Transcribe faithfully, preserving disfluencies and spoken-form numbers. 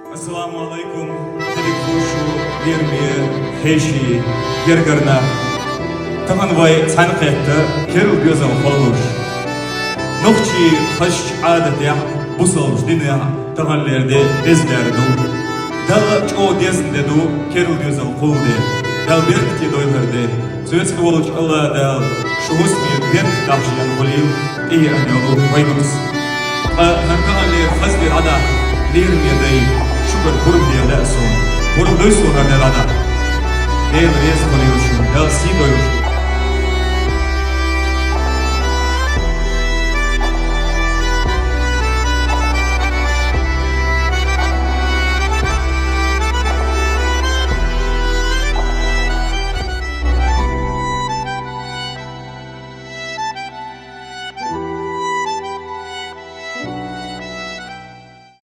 Ассаламу Ӏалайкум, деррига хууш, лераме хьеший, гергара нах. Тахан вай цхьаьна кхетта керла доьзал хулаш. Нохчий хазача Ӏадатехь, бусалба динехь таханлера де деза де ду. Далла чӀогӀа дезна де ду керла доьзал кхулла де. Далла беркате дойла хӀара де. Цецвала волчу АллахӀ Дала шу хӀусаме беркат дахча ян хуьлийла, тӀееана йолу вай нус. Ткъа хӀара таханлера хаза де дӀадахьа, лераме дай, шуьгара пурба деха лаьа суна. Пурба дуй суна хӀара де дӀадахьа. Дела реза хуьлийла шуна, Дала сий дойла шу.